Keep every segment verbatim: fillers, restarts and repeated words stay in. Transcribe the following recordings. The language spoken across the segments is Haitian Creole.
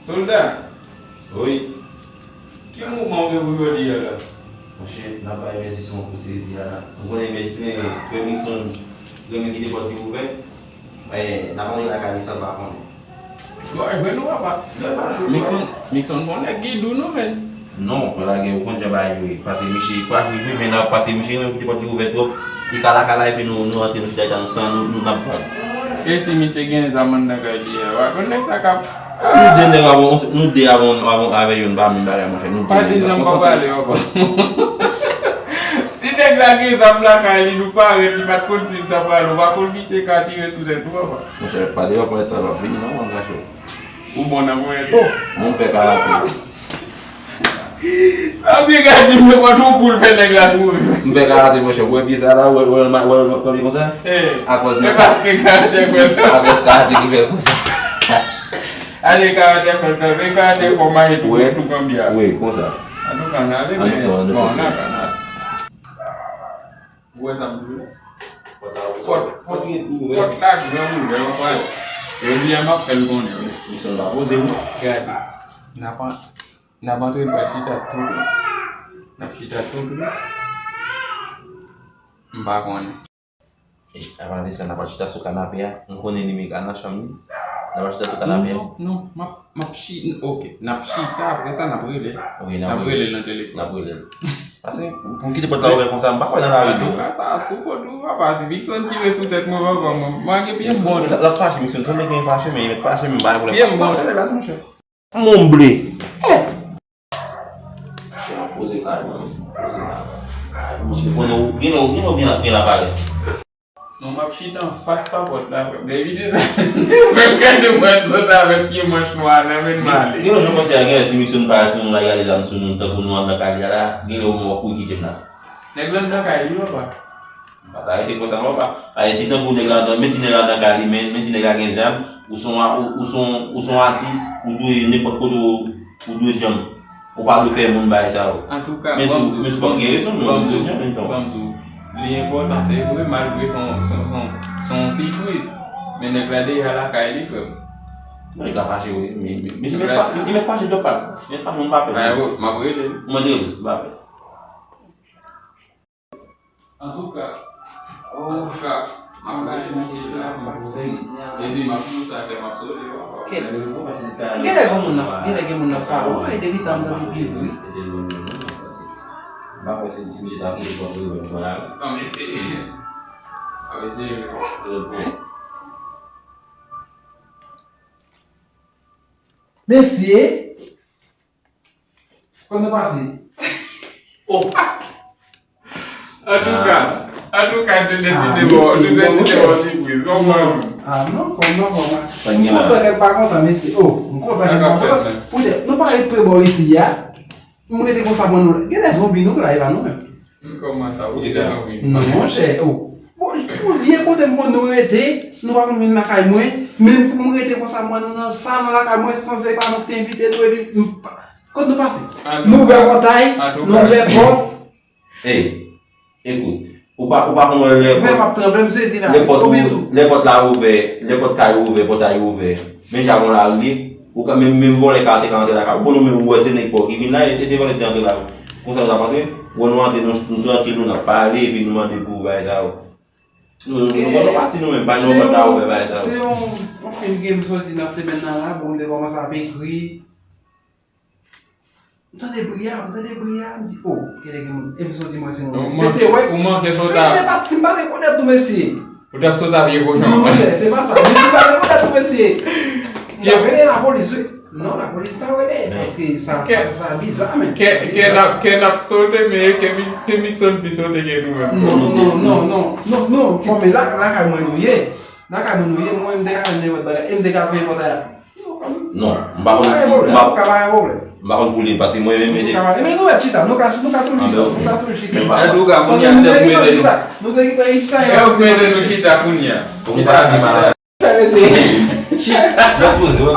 Sòlda! Wi. Ki mouvman w gen pou jodi a la? Monchè, n ap bay Mèsi se yon kou sezi a la. Ou konnen Mèsi, frè Nixon, renmen kite pòt li ouvè. E, n ap antre lakay li san l pa konnen. Yo a jwenn ou, papa. Lè pa jwenn ou. Mixon, Mixon, bon nèg ki dou non, menn. Non, frè Lagè, ou konn jan bagay yo ye. Pase misye, pa jwe jwe, men n ap pase misye, renmen kite pòt li ouvè twòp. Li kala kala, epi nou, nou antre, nou chita, nou san, nou, nou n ap pran. E si misye gen zam anndan kay li a? Wa konn nèg sa k ap Nou de nèg avè, nou de avè, avè, avè youn pa menm bagay, monchè. Nou de nèg la konsa. Pa di zanm pa pale ankò. Si nèg la gen zam lakay li, nou parèt, li pa t konn si l ta pale, ou pa konn misye ka tire sou tèt ou, papa. Monchè, pa de yon ponyèt sa l ap vini, non, mwen gache. Ou bon nan ponyèt. Oh, mwen fè karate. Sa byen gade, m te pran yon poul fè nèg la kouri. M fè karate, monchè. Ou wè pye sa la, ou wè, ou wè, ou wè, ou wè, konbyen konsa? Eh, akoz se paske karate fè l. Akoz karate ki fè l konsa. Ale, karate fè l kanpe, karate fò mache tou, wi, tou kanpe a. Wi, konsa. Antouka, n ale, men, bon, n ale, n ale. Ou wè sa m di w la? Pòt, pòt, pòt la, granmoun, granmoun, jodi a m ap fè l konnen, wi. Misyon pa poze, wi. Gade, n ap an-, n ap antre, n pral chita tout ris. N ap chita tout ris. M pa konnen. E, avan de sa, n ap chita sou kanape a. M konnen li mega nan chanm li. N ap chita sou kanape a. Non, non, m ap, m ap chi-, ok, n ap chita, apre sa, n ap rele. Wi, n ap rele. N ap rele l nan telefòn. N ap rele l. Pase, pou m kite pòt la ouvè konsa, m pa kwè nan lari. Antouka, sa a sou kont ou, papa. Si Vicson tire sou tèt mwen, papa, mwen, mwen gen pye m bon. L ap fache, Vicson. Se yon nèg ki fache, men li mèt fache, men m pa gen pwoblèm. Pye m bon. Pa rele la, monchè. Mon ble. Eh! Chè, poze kay mwen, poze kay. Ay, monchè, konnen ou, gen lè, gen lè ou byen ap gen laparès. Non, m ap chita anfas pa pòt la, frè m. Depi se sa, frè m, gade mwen sot avèk pye manch nwa nan men m ale. Gen lè jan konsa, gen lè si Mixon pa al, si nou lage ale zam sou nou, tankou nou anndan kay li a la, gen lè ou menm w ap kouri kite m la. Nèg la anndan kay li, papa. M pa ta rete konsa non, papa. Paske si tankou nèg la anndan, men si nèg la anndan kay li, men, men si nèg la gen zam, ou se yon a-, ou, ou se yon, ou se yon atis, ou dwe nenpòt kote ou, ou dwe djanm. Ou pa dwe pè moun bagay sa yo. Antouka, men si, men si w pa gen rezon, men ou dwe djanm menm tan. Ban m di w, li enpòtan, se vre, malgre se yon, se yon, se yon, se yon sipriz. Men nèg la deja lakay li, frè m. Nèg la fache, wi. Men, men, men si nèg la, li mèt fache, djòb pa l. Li mèt fache, m pa pè. Ay, w, m ap rele l. Ou mèt rele l, m pa pè. Antouka, antouka, m ap gade misye la, m ap gade misye la. Mezi, m ap di w sa fè m ap sote, papa. Kèt. Gen lè gen moun nan, gen lè gen moun nan sa, w konn depi tan m tande pye l tou, wi. M pa kwè se misye ta kite pòt li ouvè pou la. Non, mesye. A, mesye. Mesye. Kòman nou pase? Oh! Antouka, antouka, nou deside ba w, nou deside ba w sipriz. Kòman? Ah, non, kòman, kòman? M kontan kèk pa kontan, mesye. Oh, m kontan kèk pa kontan. Poutèt, nou pa ret pre bò isi a. M rete konsa pran nou. Gen lè zonbi nou la, e pa nou menm. Kòman sa, ou te se zonbi? Non, monchè, oh. Bon, olye kote m konn nou rete, nou pa konn vin lakay mwen, menm pou m rete konsa, mwen nou nan sa, nan lakay mwen, sanse pa nou ki te envite nou, epi m pa, Kot nou pase? Nou ouvè pòtay, nou ouvè pòt. Ey, ekout, ou pa, ou pa konn wè lè pòt, lè pòt, lè pòt la ouvè, lè pòt kay ouvè, pòtay ouvè. Men jan bon lari li, ou ka, menm, menm vòlè ka te ka antre lakay ou. Bon, nou menm ou wè se nèg pa w ki vin la, e se vòlè te antre la. Konsa nou t ap antre, wè nou antre, nou, nou trankil, nou n ap pale, epi nou mande pou bagay sa yo. Nou, nou, nou konn pati nou menm, pa nou pòt la ouvè bagay sa yo. Se yon, yon fim ke m soti nan semèn nan la, bon, m te kòmanse ap ekri. M tande bri a, m tande bri a, m di, oh, gen lè gen moun. Epi soti mwen se moun. Mesye, wè, ou manke sot a. Si se pa, si m pa te konnen nou, mesye. Ou t ap sot a pye kochon. Non, monchè, se pa sa. Si m pa te konnen nou, mesye. M t ap rele lapolis, wi. Non, lapolis ta rele, paske sa, sa, sa biza, men. Kè, kè n ap, kè n ap sote, men kè Mix-, kè Mixon pi sote ke nou menm. Non, non, non, non, non, non, non, kòm la, lakay mwen nou ye. Lakay mwen nou ye, mwen, m te ka fè nenpòt bagay, e m te ka fè nenpòt bagay. Non, m pa konn, m pa, m pa konn pou li, paske mwen menm ede. Men nou mèt chita, nou ka, nou ka toujou chita, nou ka toujou chita. Antouka, kounye a, se pou ede nou. Nou te gentan chita, nou te gentan chita, e pou ede nou chita kounye a. Pou nou pa di mal. Chita. Chita.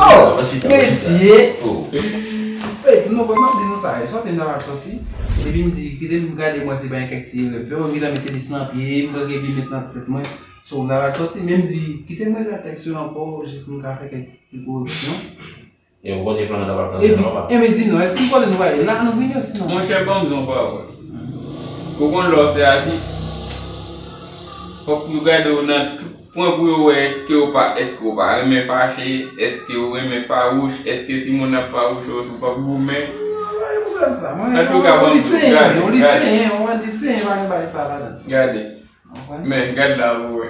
Oh, mesye. Oh. Ey, nou konn m ap di nou sa, e sòti m ta pral sòti. Epi m di, kite m gade mwen se pa gen kèk ti erè m fè, m gentan mete lis nan pye, m pran epi met nan tèt mwen. So, m ta pral sòti, men m di, kite m regarde tèks yo ankò, jis pou m ka fè kèk ti koreksyon. E ou konte fann nan pral fè epi papa. Epi di non, èske m konnen nou pale la nou vini osinon? Monchè, ban m di yon pawòl. Ou konn lè w se atis, fòk yo gade w nan tout pwen pou yo wè èske w pa èske w pa renmen fache, èske w renmen fawouch, èske si moun ap fawouche w si w p ap goumen. Antouka ban m di w, gade, gade. Gade. Men gad la pou wè.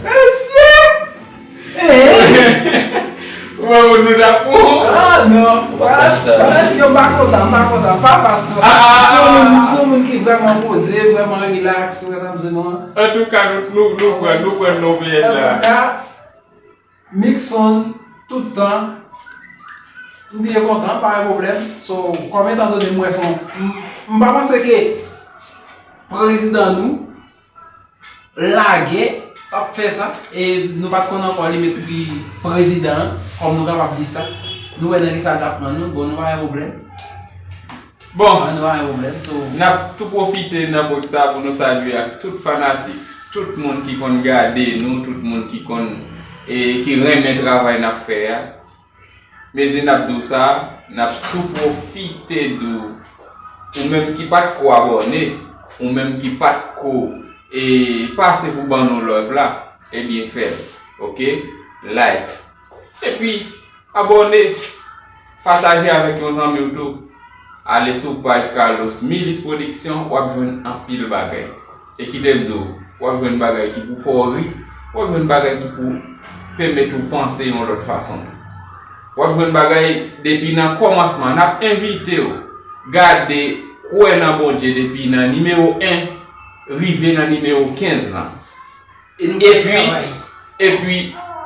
Mesye! Ou wè moun nou t ap pran? Ah non. Wala, wala, yo pa konsa, pa konsa, pa fas non. Ah, ah, ah, ah. Se yon moun, se yon moun ki vrèman poze, vrèman rilaks, ou wè sa m di nou an. Antouka, nou, nou, nou pran, nou pran non pyèj la. Antouka, Mixon, tout tan, m byen kontan, pa gen pwoblèm. So, kòm etan done m wè son, m, m pa panse ke prezidan nou lagè t ap fè sa, e nou pa t konn ankò li menm ki prezidan an, kòm nou kapab di sa. Nou wè nan kisa l t ap pran nou, bon, nou pa gen pwoblèm. Bon, n ap tou pwofite nan pòt sa pou nou salye ak tout fanatik, tout moun ki konn gade nou, tout moun ki konn, e, ki renmen travay n ap fè a. Mezi n ap di w sa, n ap tou pwofite di w, ou menm ki pa t ko abòne, ou menm ki pa t ko, e, pase pou ban nou love la, ebyen fè l, oke? Like. Epi, abòne, pataje avèk yon zanmi w tou. Ale sou paj Carlos Milis Production, w ap jwenn anpil bagay. E kite m di w, w ap jwenn bagay ki pou fè w ri, w ap jwenn bagay ki pou pèmèt ou panse yon lòt fason tou. W ap jwenn bagay depi nan kòmansman. N ap envite w gade Kwè nan Bondye depi nan nimewo en rive nan nimewo kenz lan. E nou pral travay. Epi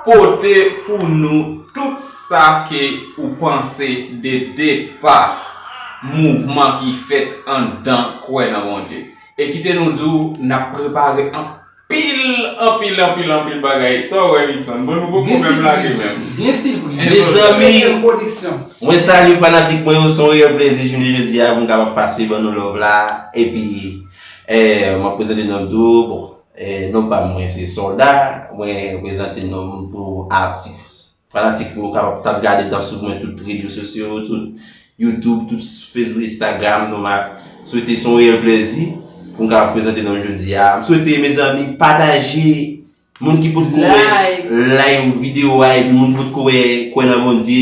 pote pou nou tout sa ke ou panse de depa mouvman ki fèt anndan Kwè nan Bondye. E kite nou di w, n ap prepare anpil, anpil, anpil, anpil bagay. Sa w wè, Nixon? Bon, nou poko menm lage menm. Gen sipriz. Mezanmi, mwen salye fanatik mwen yo, se yon reyèl plezi jounen jodi a pou m kapab pase ban nou love la. Epi, eh, m ap prezante non m tou, bon, eh, non pa m, mwen se Sòlda, mwen prezante non m pou atis, fanatik pou yo kapab t ap gade m, t ap swiv mwen tout rezo sosyo, tout YouTube, tout Facebook, Instagram, nou m ap swete se yon reyèl plezi pou m kapab prezante non m jodi a. M swete, mezanmi, pataje, moun ki potko wè, like videyo a, epi moun ki potko wè, Kwè nan Bondye,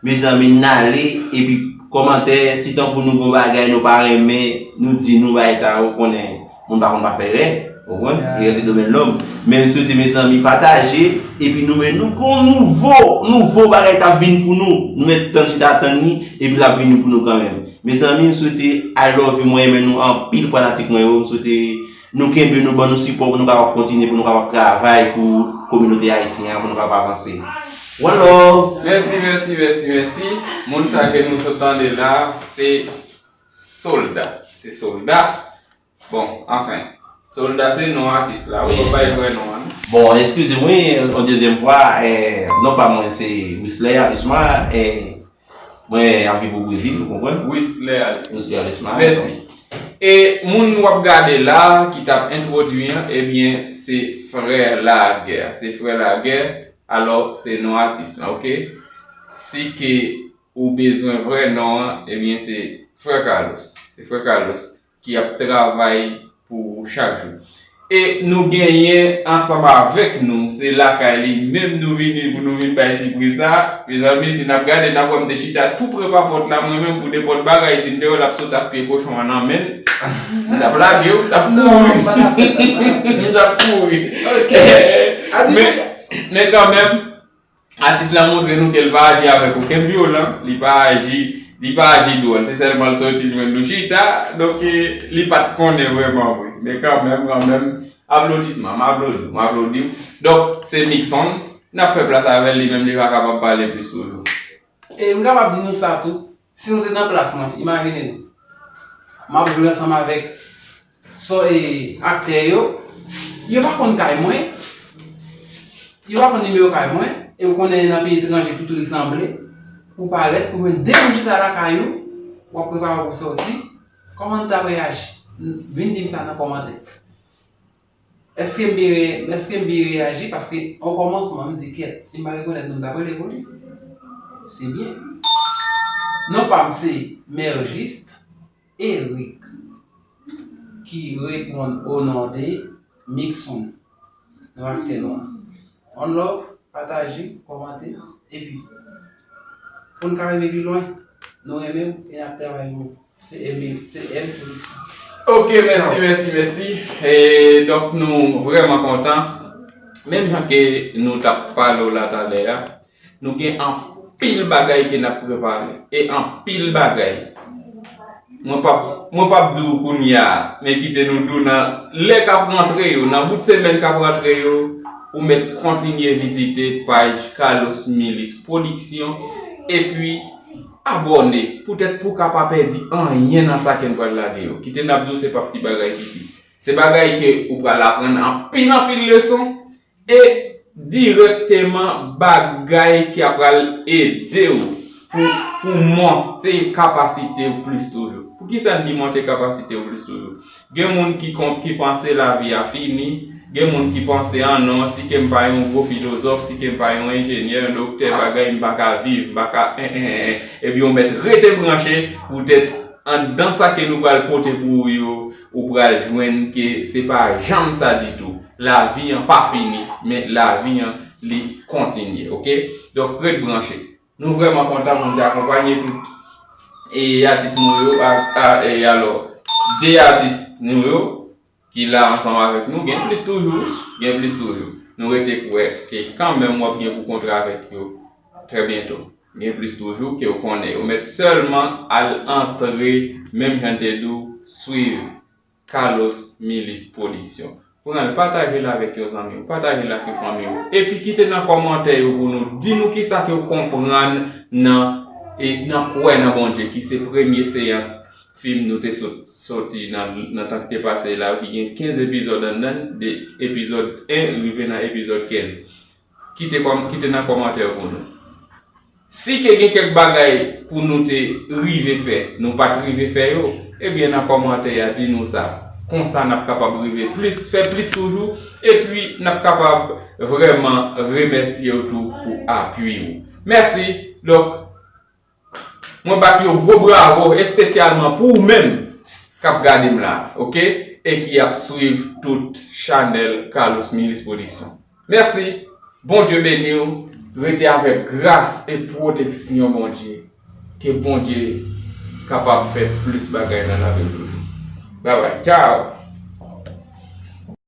mezanmi, n ale, epi kòmantè, si tankou nou gon bagay nou pa renmen, nou di nou bagay sa, ou konnen, moun pa konn pa fè règ, ou konprann? Règ se domèn lòm. Men m swete, mezanmi, pataje, epi nou, men nou gon nouvo, nouvo bagay k ap vin pou nou. Nou mèt tann chita tann li, epi l ap vini pou nou kanmenm. Mezanmi, m swete I love you, mwen renmen nou anpil, fanatik mwen yo. M swete nou kenbe nou, ban nou sipò pou nou kapab kontinye, pou nou kapab travay pou kominote ayisyen an, pou nou kapab avanse. One love! Mèsi, mèsi, mèsi, mèsi. Moun sa ke nou sot tande la, se Sòlda. Se Sòlda. Bon, anfen. Sòlda se non atis la. Wi, ou bay vrè non an, non? Bon, eskize m, wi, yon dezyèm fwa, eh, non pa mwen se Wisley Arisma, eh, mwen ap viv o Brezil, ou konprann? Wisley Arisma. Wisley Arisma. Mèsi. E moun w ap gade la, ki t ap entwodui an, ebyen, se Frè Lagè. Se Frè Lagè, alò, se non atis lan, oke? Si ke ou bezwen vrè non an, ebyen, se Frè Carlos. Se Frè Carlos ki ap travay pou ou chak jou. E nou genyen ansanm avèk nou, se lakay li menm nou vini pou nou vin bay sipriz sa. Mezanmi, si n ap gade, n ap wè m te chita tou pre pa pòt la, mwen menm pou nenpòt bagay, si m te wè l ap sot ak pye kochon an nan men l, m t ap lage w, m t ap kouri. M t ap kouri. Men, men kanmenm, Atis la montre nou ke l pa aji avèk okenn vyolans, li pa aji, li pa aji dwòl, se sèlman l soti jwenn nou chita, donk, eh, li pa t konnen vrèman vre. Men kanmenm, kanmenm, aplodisman, m aplodi w, m aplodi w. Donk, se Nixon, n ap fè plas avè l, li menm li pa kapab pale plis toujou. E m kapab di nou sa tou, si nou te nan plas mwen, imajine nou. M ap jwe ansanm avèk sò, e, aktè yo. Yo pa konn kay mwen. Yo pa konn nimewo kay mwen. E ou konnen nan peyi etranje, tout resanble. Ou parèt, ou jwenn de moun chita lakay ou, w ap prepare w pou sòti. Kòman nou t ap reyaji? Vin di m sa nan kòmantè. Èske m byen re-, èske m byen reyaji? Paske o kòmansman, m di, kèt, si m pa rekonèt nou, m t ap rele polis. Se byen. Non pa m se Mergiste Eric, ki reponn o non de Mixon, nou aktè nwa. One love, pataje, kòmante, epi pou n ka rive pi lwen, nou renmen w e n ap travay pou ou. Se Emil, se M Production. Ok, mèsi, mèsi, mèsi. E donk, nou vrèman kontan. Menm jan ke nou t ap pale w la talè a, nou gen anpil bagay ke n ap prepare. E anpil bagay. Mwen p ap, mwen p ap di w kounye a, men kite nou di w nan lè k ap rantre yo, nan bout semèn k ap rantre yo, ou mèt kontinye vizite paj Carlos Milis Production, epi abòne, poutèt pou w ka pa pèdi anyen nan sa ke n pral lage yo. Kite n ap di w se p ap ti bagay piti. Se bagay ke ou pral aprann anpil, anpil leson, e dirèkteman bagay ki ap pral ede w pou, pou monte kapasite w plis toujou. Poukisa n di monte kapasite w plis toujou? Gen moun ki kon-, ki panse lavi a fini, gen moun ki panse, "Ah non, si ke m pa yon gwo filozòf, si ke m pa yon enjenyè, yon doktè, bagay, m pa ka viv, m pa ka, en, en, en, en." Epi w mèt rete branche, poutèt anndan sa ke nou pral pote pou ou yo, ou pral jwenn ke se pa janm sa ditou. Lavi an pa fini, men lavi an li kontinye, ok? Donk, ret branche. Nou vrèman kontan pou nou te akonpanye tout e atis nou yo, a, a, e alò, de atis nou yo ki la ansanm avèk nou, gen plis toujou, gen plis toujou. Nou rete kwè ke kanmenm w ap gen pou kontre avèk yo trè byento. Gen plis toujou ke w konnen. Ou mèt sèlman al antre, menm jan te di w, swiv Carlos Milis Production. Pran l, pataje l avèk yon zanmi w, pataje l ak yon fanmi w. Epi kite nan kòmantè yo pou nou di nou kisa ke w konprann nan, e, nan kwè nan Bondye, ki se premye seyans fim nou te sot-, soti nan, nan tan ki te pase la, ki gen kenz epizòd anndan l, de epizòd en rive nan epizòd kenz. Kite kòm-, kite nan kòmantè yo pou nou. Si ke gen kèk bagay pou nou te rive fè, nou pa t rive fè yo, ebyen nan kòmantè a di nou sa. Konsa n ap kapab rive plis, fè plis toujou, epi n ap kapab vrèman remèsye w tou pou apui ou. Mèsi. Donk, mwen bat yon gwo bravo espesyalman pou ou menm k ap gade m la, ok? E ki ap swiv tout chanèl Carlos Milis Production. Mèsi. Bondye beni w. Rete avèk gras e pwoteksyon Bondye. Ke Bondye kapab fè plis bagay nan lavi w toujou. Babay. Tchao.